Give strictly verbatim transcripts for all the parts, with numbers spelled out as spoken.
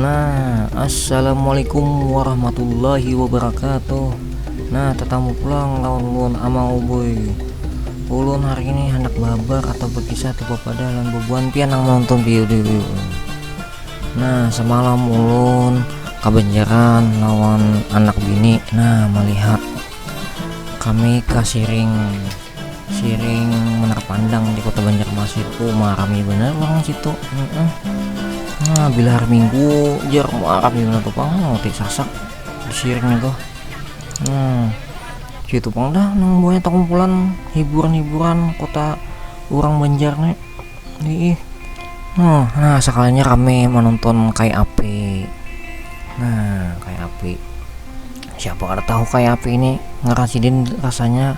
Nah, assalamualaikum warahmatullahi wabarakatuh. Nah, tatamu pulang lawan ulun Amang Ubuy. Ulun hari ini handak bahabar atau bakisah tu bapadah lawan bubuhan pian nang manonton video ulun. Nah, samalam ulun kabanjaran lawan anak bini. Nah, malihat kami ka siring siring Menara Pandang di Kota Banjarmasin. Oh, marami banar urang situ. Heeh. Nah, bila hari Minggu jar marami banar tu pang, roti sasak di siring itu. Nah, situ pang dah nang buhannya takumpulan hiburan-hiburan kota urang Banjar nih. Ih. Nah, nah, sakalinya rame manonton Kai Api. Nah, Kai Api. Siapa kada tahu Kai Api ini? Ngaran sidin rasanya,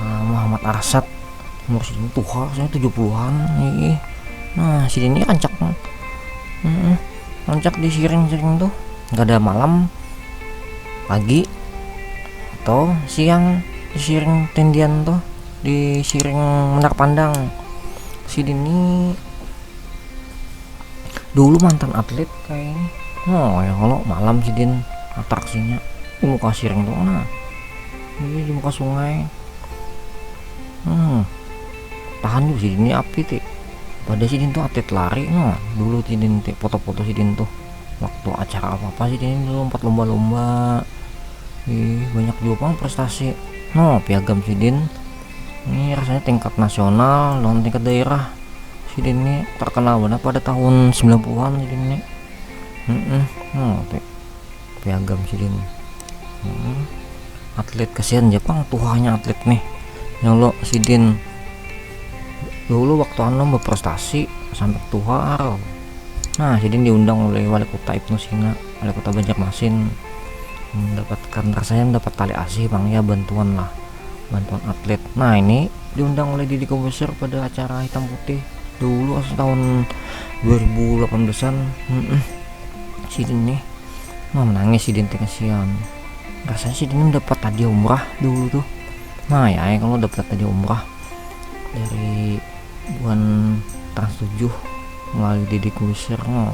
eh, Muhammad Arsad. Umur sidin tuha, saya tujuh puluhan. Ih. Nah, sidin ini rancak. Heeh. Rancak di siring-siring tuh. Kada malam, pagi atau siang di siring tindian tuh, di siring Menara Pandang. Sidin ini dulu mantan atlet kayaknya. Oh ya, kalau malam sidin atraksinya di muka siring tuh, nah, di, di muka sungai. Hmm, tahan juga sidin ini api ti. Pada sidin tuh atlet lari, nah, dulu sidin ti, foto-foto sidin tuh waktu acara apa-apa sidin ini lompat lomba-lomba. Ih, banyak juga pang prestasi. Nah, piagam sidin ini rasanya tingkat nasional dan tingkat daerah. Sidin ini terkenal banget pada tahun sembilan puluhan sidin ini. Heeh. Nah, ti, piagam sidin. Heeh. Atlet, kasihan ja pang tuhanya atlet nih. Nyolo sidin dulu waktu anu berprestasi sampai tuha. Nah, sidin diundang oleh wali kota Ibnu Sina, wali kota Banjarmasin, mendapatkan, rasanya mendapat tali asih bang ya, bantuan lah, bantuan atlet. Nah, ini diundang oleh Deddy Corbuzier pada acara hitam putih dulu, asa tahun dua ribu delapan belasan. Heeh. Sidin nih, nah, menangis sidin teh, kasihan. Rasanya sidin mendapat hadiah umrah dulu tuh. Nah ya, kalau dapat hadiah umrah dari buhan Trans tujuh melalui Deddy Corbuzier, nah,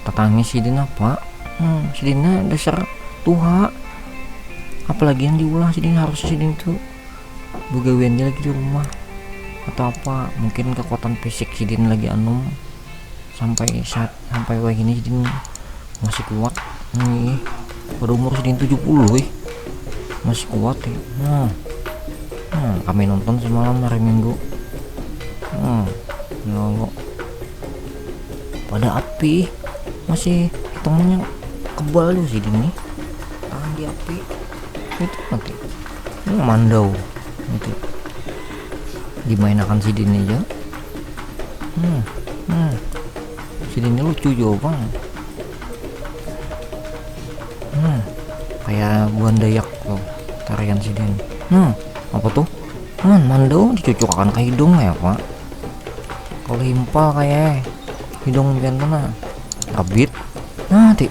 tatangis sidin apa? Hmm, sidinnya dasar tuha. Apalagi yang diulah sidin, harusnya sidin tuh begawian aja lagi di rumah atau apa. Mungkin kekuatan fisik sidin lagi anum sampai saat sampai wayah ini sidin masih kuat nih. Pada umur sidin tujuh puluh ih, masih kuat ya. Nah, nah, kami nonton semalam hari Minggu. Nah, nyolo pada api, masih hitungannya kebal juga sidin nih, tahan di api. Itu nanti, hmm, mandau itu dimainakan sidin aja. Hmm, hmm. Sidinnya lucu juga bang. Hmm, kayak buhan Dayak tuh, tarian sidin. Hmm, apa tuh? Hmm, mandau dicucuk akan ke hidung ya pak. Kalau himpal kayak hidung pian tuh nah, rabit. Nah ti,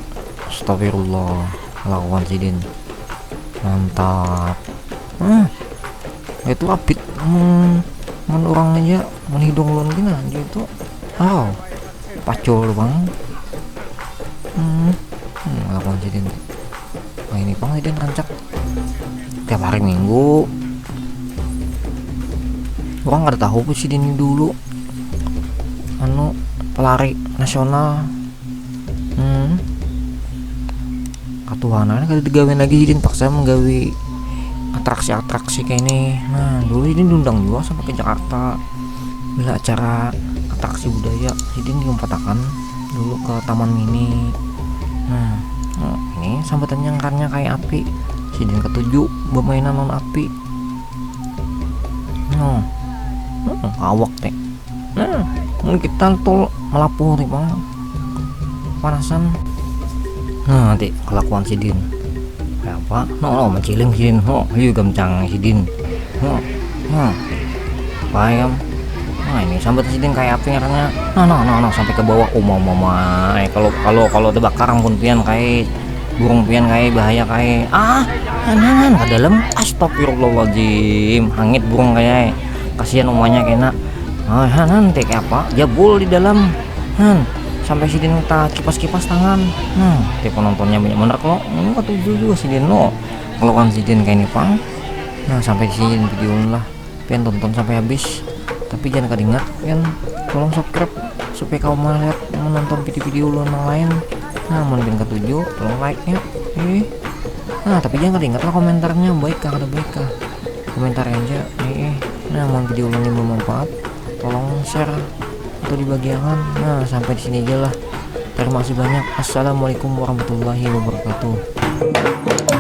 astagfirullah, lawan sidin. Mantap. Nah, itu rabit. Hmm, mun orang aja, mun hidung ulun gini aja itu. Wow, pacul bang. Hmm, hmm, lawan sidin. Nah, ini pang sidin rancak tiap hari minggu. Orang kada tahu pun sidin ini dulu anu pelari nasional. Hmm. Katuhanan kada digawian lagi, sidin paksa menggawi atraksi-atraksi kayak ini. Nah, dulu sidin diundang juga sampai ke Jakarta. Bila acara atraksi budaya, sidin diumpatakan dulu ke Taman Mini. Nah, oh, ini sambutannya ngarannya kayak api. Sidin ketuju bermainan non api. Nah, hmm, awak teh. Nah, mun kita tuh melapuh nih bang, panasan. Nah, nanti kelakuan sidin kayak apa? No, no, menciling sidin. No, ayo gamcang sidin. No, no, payam. Nah, ini sambat sidin kayak apa ngarannya? Nah, nah, nah, nah, sampai ke bawah. Uma mama, eh, kalau kalau kalau terbakar ampun pian kayak burung pian kayak bahaya kayak ah, hanangan ke dalam. Astagfirullahaladzim, hangit burung kayak, kasihan umanya kena. Ah, han, han, teh apa? Jabul di dalam. Han, Sampai sidin kita kipas-kipas tangan. Nah, tiap penontonnya banyak bener kalo. Ini katuju juga sidin lo. Kalau kan sidin kayak ini pang. Nah, sampai di sini video lah. Pian tonton sampai habis. Tapi jangan kadingat, pian tolong subscribe supaya kamu melihat menonton video-video ulun yang lain. Nah, mun pian katuju, tolong like nya. Eh. Nah, tapi jangan kadingat lah komentarnya, baik kah kada baik kah. Komentar aja. Eh. Nah, mun video ulun ini bermanfaat, tolong share atau dibagiakan. Nah, sampai di sini aja lah. Terima kasih banyak. Assalamualaikum warahmatullahi wabarakatuh.